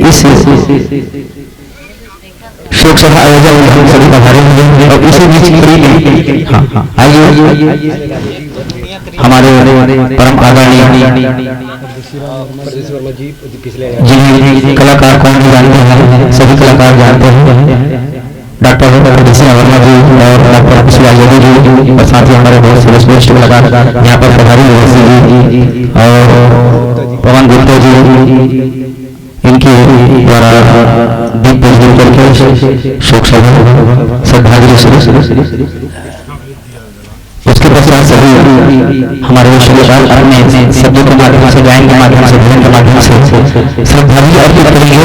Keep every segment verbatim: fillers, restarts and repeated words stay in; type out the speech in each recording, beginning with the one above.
इस शोक सभा आयोजन में हम सभी पधारे हुए हैं और इसी बीच फ्री में, हाँ, हाँ, आइए, हमारे परम आदरणीय, जिन्हें कलाकार कौन नहीं जानते हैं, सभी कलाकार जानते हैं, डॉक्टर परदेसिया वर्मा जी और डॉक्टर कुशवाहा यादव जी और साथ ही हमारे बहुत सारे श्रेष्ठ कलाकार यहाँ पर पधारे हुए हैं जी और पवन गुप्ता जी, इनके द्वारा दीप प्रज्वलित करके शोक सभा श्रद्धांजलि स्वरूप। उसके पश्चात सभी हमारे विश्वविद्यालय अपने शब्दों के माध्यम से, गायन के माध्यम से, भजन के माध्यम से श्रद्धांजलि अर्पित करेंगे।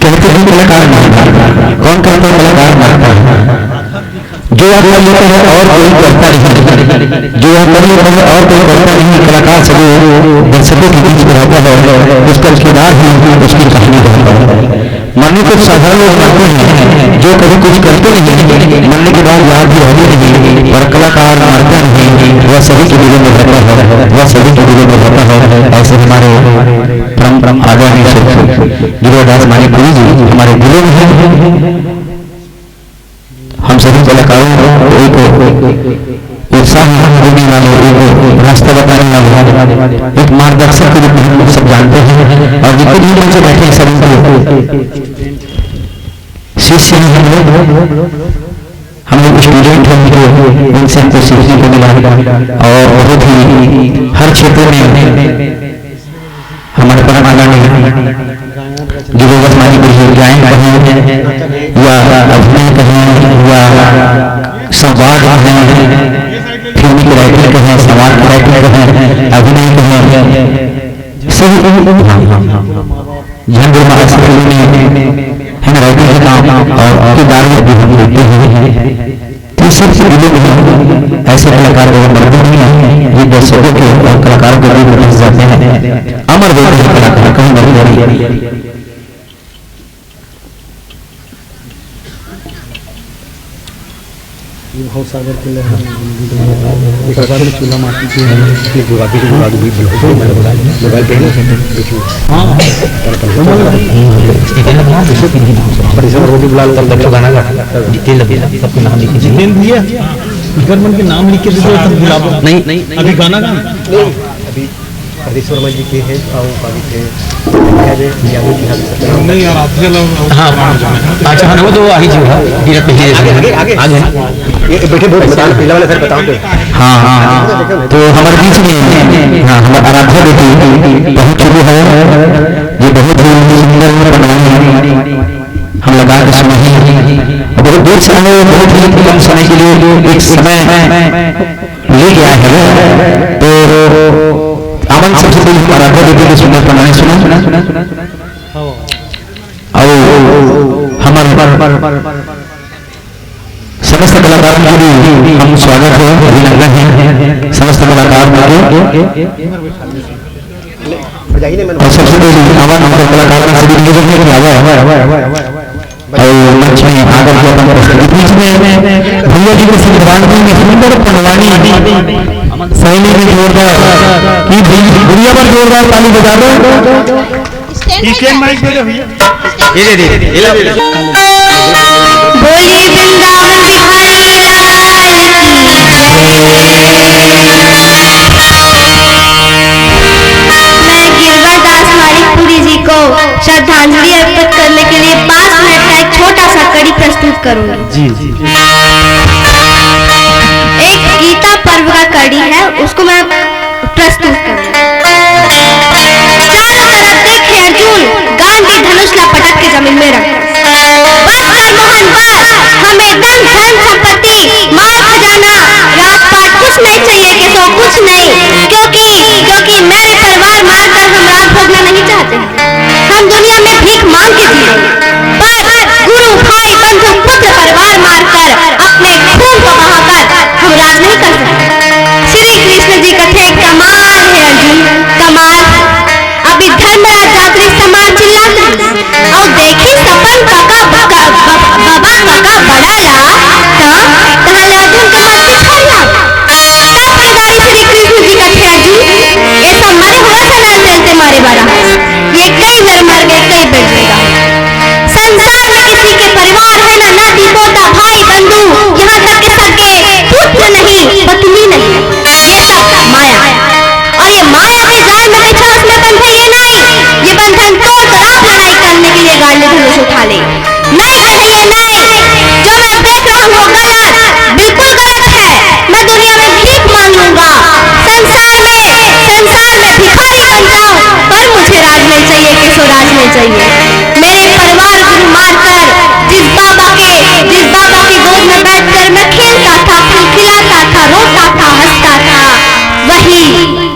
कहते हैं कलाकार मरता है। कौन कहता है कलाकार मरता है? जो वह कर लेता है और कोई करता नहीं, जो वह कर लेता है और कोई करता नहीं, कलाकार सभी दर्शकों के बीच में रहता है, उसका किरदार ही उसकी कहानी रहता है। मरने को साधारण लोग मरते हैं, जो कभी कुछ करते नहीं, मरने के बाद याद भी रहते नहीं, पर कलाकार मरता नहीं, वह सभी के दिलों में रहता है, वह सभी के दिलों में रहता है। ऐसे हमारे परम परम आदरणीय श्री गिरिराज दास मानिकपुरी जी हमारे दिलों में हैं। हम सभी कलाकारों को एक उत्साह देने वाले, एक रास्ता बताने वाले, एक मार्गदर्शक के रूप में हम लोग सब जानते हैं। और जितने भी मंच बैठे हैं, सब उनके शिष्य हैं हम लोग, हम लोग स्टूडेंट हैं उनके, उनसे हमको सीखने को मिला और बहुत ही हर क्षेत्र में हमारे परम आदरणीय गिरिराज मानिकपुरी जी गायन कहें या अभिनय कहें या संवाद कहें, फिल्म की राइटिंग कहें, संवाद की राइटिंग कहें, अभिनय कहें, सही झंडू महाराज की फिल्म में, है ना, राइटिंग का काम और किरदार में भी हम देखते हैं। तो सिर्फ फिल्मों में ऐसे कलाकार अगर बनते नहीं हैं, ये दर्शकों के और कलाकारों के बीच में फंस जाते हैं, अमर होते हैं कलाकार, कहीं मरते नहीं। ये भवसागर के लिए हम एक बार चूल्हा माटी के हैं। ये जो अभी जो अभी भी मोबाइल पे है ना, देखिए। हाँ। पर इस बार वो भी बुला लो, तब तक तो गाना गा। जितेंद्र भैया, सबके नाम लिख के दे। जितेंद्र भैया, अगर मन के नाम लिख के दे दो, तब बुला लो। नहीं, नहीं, अभी गाना गाना। अभी प्रदीप वर्मा जी के हैं, और उपाधि के हैं, यादव जी, हाँ, नहीं यार, आप चलो। हाँ, अच्छा, हाँ, वो तो आही जी है, धीरे पे, धीरे से। आगे, आगे। ये बैठे, बहुत बताओ, पहला वाला सर बताओ तो। हाँ, हाँ, हाँ। तो हमारे बीच में, हाँ, हमारे आराध्या बेटी पहुंच चुकी है। ये बहुत ही सुंदर बनवाई है, हम लगा के सुने हैं। बहुत दूर से आए, बहुत ही कम समय के लिए एक समय लेके आए हैं। तो आमन सबसे पहले हम आराध्या बेटी के सुंदर प्रणाम सुना। और हमारे समस्त कलाकारों को भी हम स्वागत है, अभिनंदन है समस्त कलाकार को। और सबसे पहले आमन हमको कलाकार में सभी निवेदन है कि आवा और मंच में आकर के अपन प्रस्तुति। बीच में भैया जी के संविधान में सुंदर पंडवानी शैली में जोरदार, ये भैया, भैया पर जोरदार ताली बजा दो। स्टैंड माइक दे दो भैया। ये ले दे, ये ले दे। बोलिए वृंदावन बिहारी लाल की। मैं गिरवा दास मानिकपुरी जी को श्रद्धांजलि करूंगी। जी, जी। एक गीता पर्व का कड़ी है, उसको मैं प्रस्तुत करूंगी। चारों तरफ देखे अर्जुन, गांधी धनुष ला पटक के जमीन में रख। बस कर मोहन बस, हमें धन, धन संपत्ति, माल खजाना, राजपाट कुछ नहीं चाहिए, केशव, कुछ नहीं, क्योंकि, क्योंकि मेरे परिवार मारकर हम राज भोगना नहीं चाहते। हम दुनिया में भीख मांग के जी रहे हैं, पर गुरु, भाई, बंधु, पुत्र, परिवार मारकर, अपने खून को बहाकर हम राज नहीं कर सकते। श्री कृष्ण जी कथे, कमाल है अर्जुन, कमाल। अभी धर्मराज जात रहिस, समाज चिल्लात रहिस। अउ देखिस अपन कका, बका, ब-, बबा कका बड़ा ला, त तहाँ ले अर्जुन के मन कुछ हर ला। तब पछतारी श्री कृष्ण जी कथे, अर्जुन, ये सब मरे हुए से ना चलते मारे वाला। ये कई बार मर गए, कई बार जिएगा। संसार में किसी के परिवार है ना, नाती पोता, भाई बंधु, यहाँ तक कि सगे पुत्र नहीं, पत्नी नहीं, ये सब माया है। और ये माया के जाल में बिछा, उसमें बंधे, ये नहीं, ये बंधन तोड़ कर आप लड़ाई करने के लिए गांडी धनुष उठा ले। नहीं कन्हैया, नहीं, जो मैं देख रहा हूँ वो गलत, बिल्कुल गलत है। मैं दुनिया में भीख मांग लूंगा, संसार में, संसार में भिखारी बन जाऊं, पर मुझे राज नहीं चाहिए, केशव, राज नहीं चाहिए। मेरे परिवार गुरु मारकर जिस बाबा के, जिस बाबा की गोद में बैठकर मैं खेलता था, खिलखिलाता था, रोता था, हंसता था, वही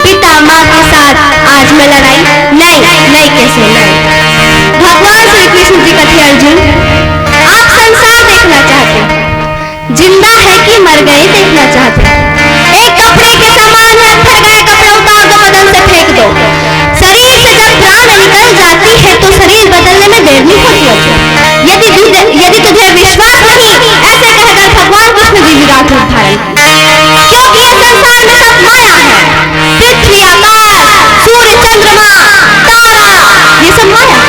पिता माँ के साथ आज मैं लड़ाई नहीं, नहीं, केशव, नहीं। भगवान श्री कृष्ण जी कथे, अर्जुन, आप संसार देखना चाहते हैं, जिंदा है कि मर गए देखना चाहते हैं। एक कपड़े के समान है, फट गया कपड़ा उतार दो, बदन से फेंक दो। शरीर से जब प्राण निकल जाती है तो शरीर बदलने में देर नहीं होती अर्जुन। यदि तुझे, यदि तुझे विश्वास नहीं, ऐसे कहकर भगवान कृष्ण जी विराट रूप धारण, क्योंकि ये संसार में सब माया है। पृथ्वी, आकाश, सूर्य, चंद्रमा, तारा, ये सब माया है।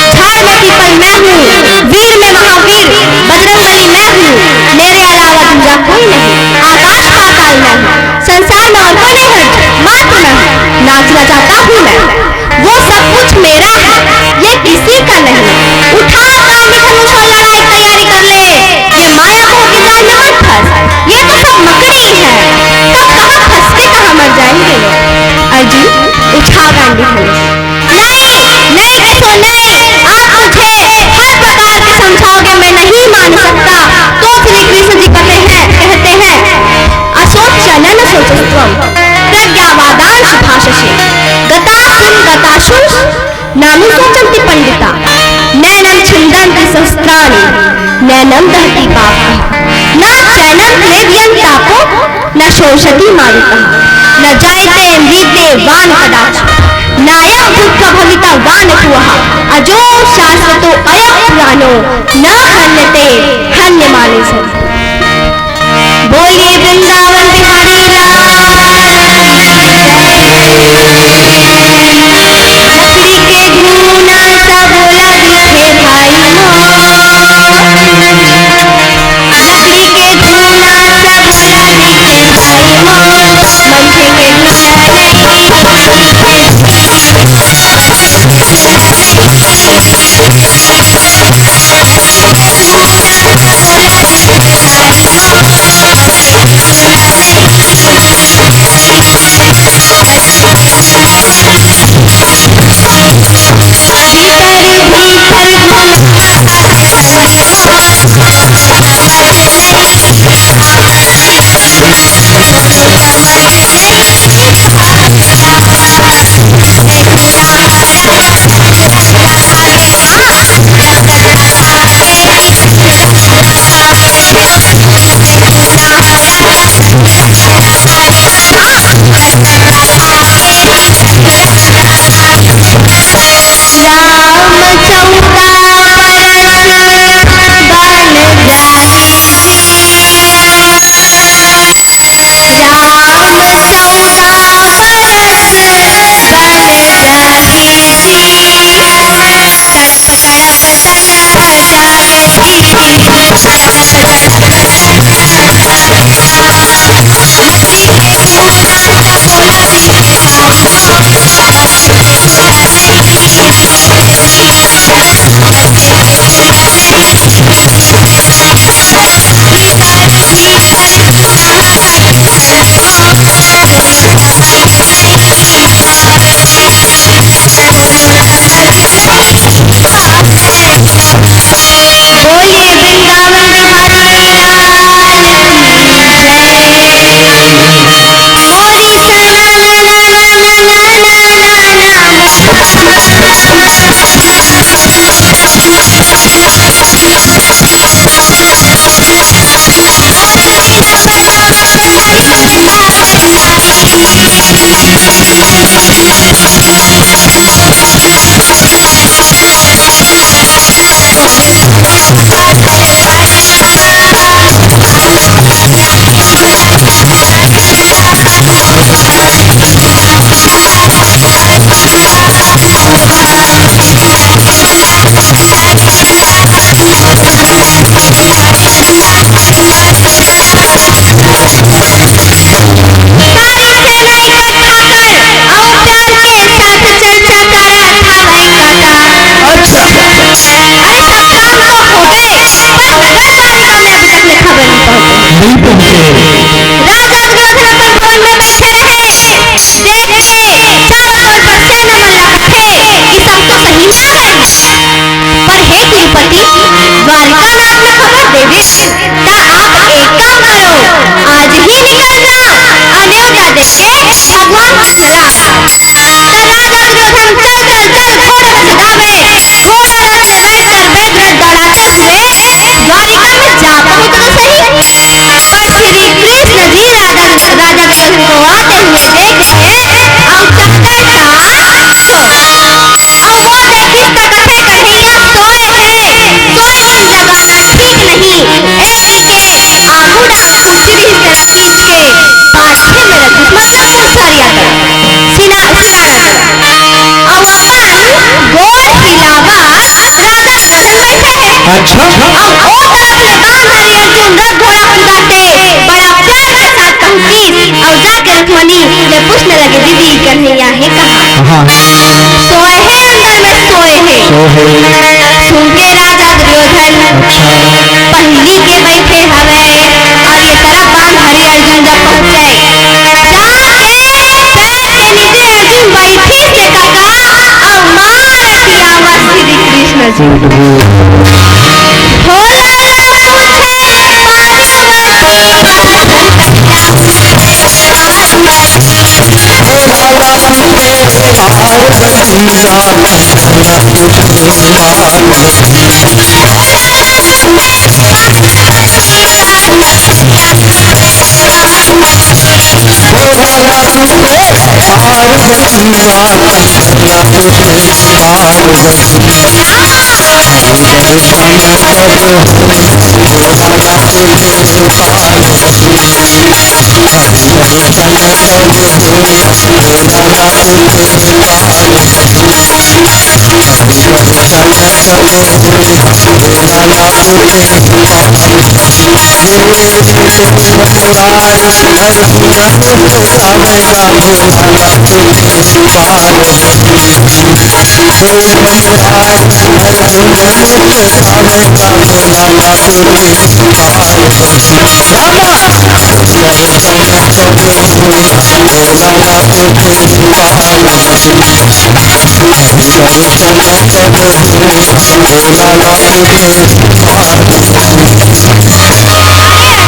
झाड़ में पीपल मैं हूँ, वीर में महावीर, बजरंग बली मैं हूँ, मेरे अलावा दूजा कोई नहीं। आकाश पाताल मैं हूँ, संसार में और कोई नहीं है, मात्र मैं हूँ, नाचना चाहता हूँ मैं। वो सब कुछ मेरा है, ये किसी का नहीं। उठा गांडी धनुष और लड़ाई तैयारी कर ले। ये माया मोह के जाल में मत फंस, ये तो सब मकड़ी है। कब कहाँ फंस के कहाँ मर जाएंगे लोग। अर्जुन, उठा गांडी धनुष। नहीं, नहीं केशव, नहीं, आप मुझे हर प्रकार से समझाओगे, मैं नहीं मान सकता। तो श्री कृष्ण जी कहते हैं, कहते हैं, असोच न सोचस्त्वम, प्रज्ञावादांश भाषसे, गतासु गतासु नानुशोचन्ति पंडिता, नैनं छिन्दन्ति शस्त्राणि, नैनं दहति पावकः, न चैनं क्लेदयन्तापो, न शोषति मारुतः, न जायते म्रियते वान कदाचन, नायं भूत्वा भविता वान भुवः, अजो शाश्वतो अयं पुराणो, न हन्यते हन्यमाने सति। बोलिए वृंदावन बिहारी लाल की जय। लकड़ी के घूना सब लगी थे भाई मोर। लकड़ी के घूना सब लगी थे भाई मोर। मंझे के घूना निकल जा, अउ नेवता दे के भगवान के चला। त राजा दुर्योधन चल, चल, चल, घोड़ा रथ लगावे, घोड़ा रथ लगाए कर बेग रथ दौड़ाते हुए द्वारिका में जा पहुंच गए सही। पर श्री कृष्ण जी राजा, राजा दुर्योधन को आते हुए देखे हैं, अउ चक्कर काट के, अउ वो देखिस त कथे कन्हैया सोए हे, सोए के जगाना ठीक नहीं। ए कहिके आगू डाहर पृथ्वी से खींच के पाछे में रखिस, मतलब खूब सारी आदत। सिना-, सियान। अउ अपन गोड़ हिलावत राजा दुर्योधन बैठे हे। अच्छा। अउ ओ तरफ ले गांधारी अर्जुन रथ घोड़ा कुदाते बड़ा प्यार के साथ पहुंचिस अउ जाके रुक्मणी ले पूछने लगे, "दीदी, कन्हैया हे कहाँ?" हाँ। "सोए हे, अंदर में सोए हे।" सोए हे। सुन के राजा दुर्योधन अच्छा। पहिली के बैठे हवे अउ ये तरफ गांधारी अर्जुन जब पहुंचे, जाके पैर के नीचे अर्जुन बैठिस हे काका, अउ मार के आवाज श्री कृष्ण जी। भोला पूछे पार्वती का।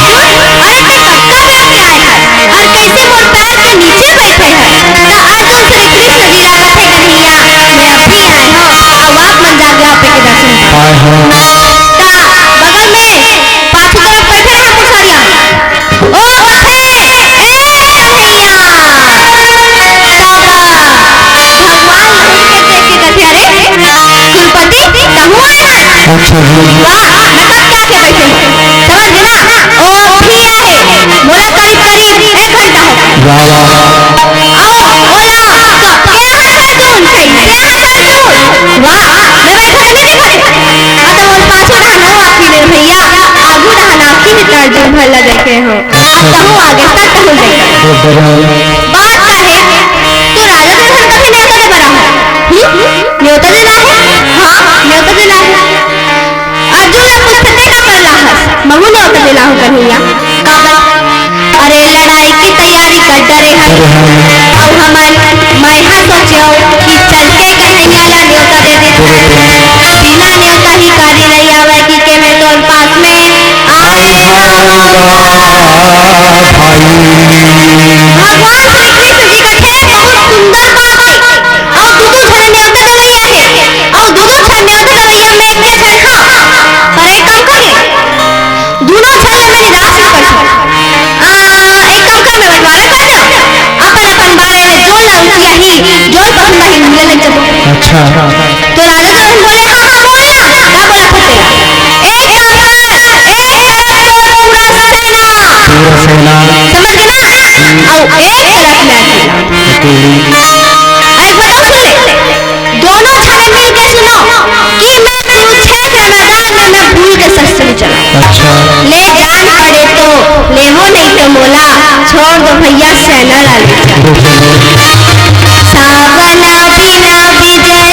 अरे, तू कब से आए है? अउ कइसे मोर पैर के नीचे बैठे है? त अर्जुन श्री कृष्ण जी ला कथे, "कन्हैया, मैं अभी आए हंव, अउ आप मन जाके आपे के दर्शन पाओ।" आए हंव। त बगल में पाछू तरफ बैठे रहे कुसरिया। ओ कथे, "ए कन्हैया।" तब भगवान सुन के देख के कथे, "अरे, कुलपति, तहूँ आए हस?" अच्छा जी। वाह, मतलब क्या के बैठे हो? समझ गए ना? ओ भी आए, मोला करीब करीब एक घंटा हो गया। वाह, वाह। अउ ओला, तो ए हस अर्जुन, ए हस अर्जुन। वाह, मैं बैठा नहीं देखा रे। हाँ, तो मोर पाछू डहन ओ आखी ले भैया, आगू डहन आखी ले त अर्जुन भर ला देखे हो। अब तहूँ आगे, त तहूँ देखे। बात का है, तू राजा दुर्योधन कभी नेवता दे बर आए हस? हम्म? नेवता दे ला है? हाँ, नेवता दे ला है। अर्जुन ला पूछथे, "तैं का बर ला हस?" "महूँ नेवता दे ला हंव कन्हैया।" "काबर?" "अरे, लड़ाई के तैयारी कर डरे हन। अउ हमन, मैं हा सोचेंव कि चल के कन्हैया ला नेवता दे देथन। बिना नेवता ही काजी नहीं आवय, कि के मैं तोर पास में आए हंव।" भगवान श्री कृष्ण जी कथे, बहुत सुंदर बात हे। अउ दू दू झन नेवता देवइया हे, अउ दू दू झन नेवता देवइया में एक झन हा। पर एक काम करिए, दूनों झन ला मैं निराश नहीं कर सकंव। आ, एक काम कर, मैं बंटवारा कर देंव, अपन अपन बारे में जोन ला रुचि आही, जोन पसंद आही, उही ला लेके जाबो। अच्छा। तो राजा दुर्योधन बोले, "हाँ, हाँ, बोल ना, का बोलत हस तेला?" एक काम कर, एक तरफ तोर पूरा सेना। पूरा सेना। समझ गए ना? अउ एक तरफ मैं अकेला। अकेली। अरे, बताओ, सुन ले। दूनों झने मिल के सुनव कि मैं कुरुक्षेत्र मैदान में मैं भूल के शस्त्र चलांव। अच्छा। ले जान पड़े तो लेवो, नहीं तो मोला छोड़ दो भैया, सेना ला ले जाओ। सावन बिना बिजली ना चमके।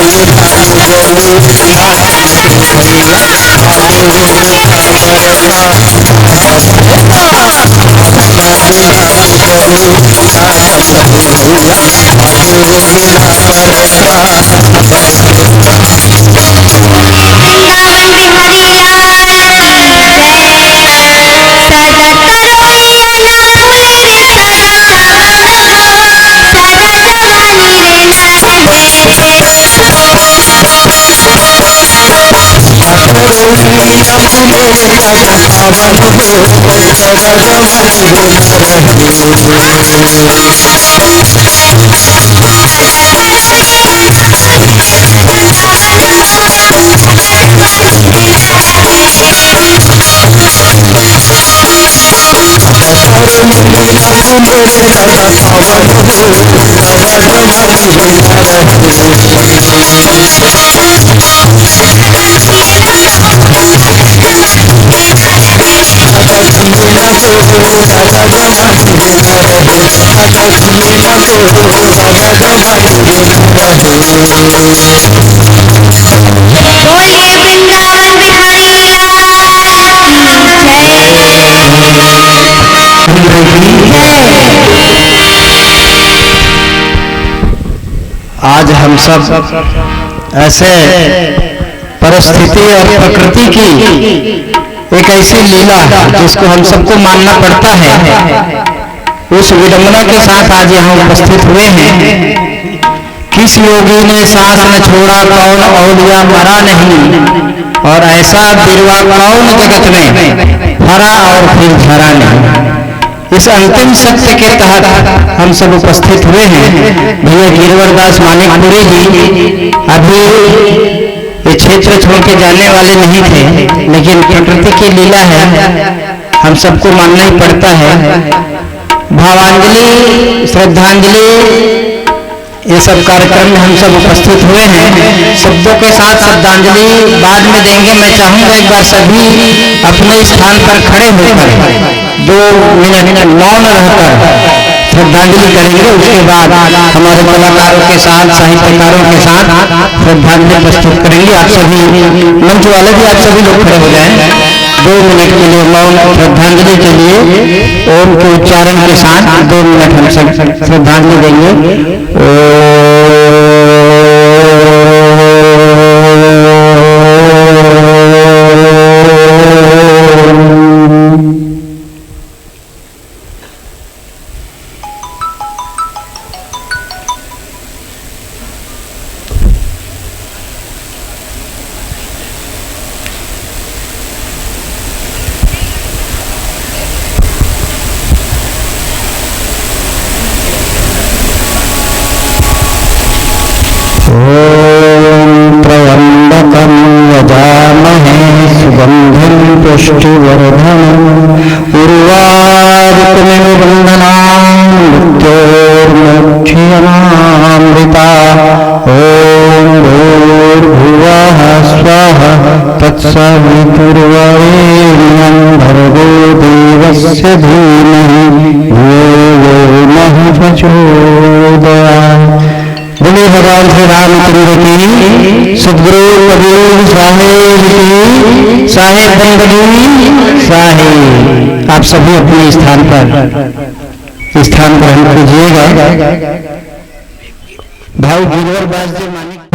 बोलिए वृंदावन बिहारी लाल की जय। आज हम सब ऐसे परिस्थिति और प्रकृति की एक ऐसी लीला जिसको हम सबको मानना पड़ता है, उस विडंबना के साथ आज यहाँ उपस्थित हुए हैं। किस योगी ने सांस न छोड़ा, कौन औलिया मरा नहीं, और ऐसा बीरवा कौन जगत में फरा और फिर झरा नहीं। इस अंतिम सत्य के तहत हम सब उपस्थित हुए हैं। भैया गिरवर दास मानिकपुरी जी अभी ये क्षेत्र छोड़ के जाने वाले नहीं थे, लेकिन प्रकृति की लीला है, हम सबको मानना ही पड़ता है। भावांजलि, श्रद्धांजलि, ये सब कार्यक्रम में हम सब उपस्थित हुए हैं। शब्दों के साथ श्रद्धांजलि बाद में देंगे। मैं चाहूंगा एक बार सभी अपने स्थान पर खड़े होकर दो मिनट मौन रहकर श्रद्धांजलि करेंगे। उसके बाद हमारे कलाकारों के साथ, साहित्यकारों के साथ श्रद्धांजलि प्रस्तुत करेंगे। आप सभी मंच वाले भी, आप सभी लोग खड़े हो जाएं। दो मिनट के लिए मौन श्रद्धांजलि के लिए ओम के उच्चारण के साथ दो मिनट हम सब श्रद्धांजलि देंगे। ओम। ॐ त्र्यम्बकं यजामहे सुगन्धिं पुष्टिवर्धनम्। उर्वारुकमिव बन्धनान् मृत्योर्मुक्षीयमामृताः। ॐ भूर्भुवः स्वः तत्सवितुर्वरेण्यं भर्गो देवस्य धीमहि धियो यो नः प्रचोदयात्। बोलिए भगवान श्री रामचंद्र की, सदगुरु कबीर साहेब की, साहेब बंद की साहेब। आप सभी अपने स्थान पर स्थान ग्रहण कीजिएगा। भाई गिरवर दास जी मानिक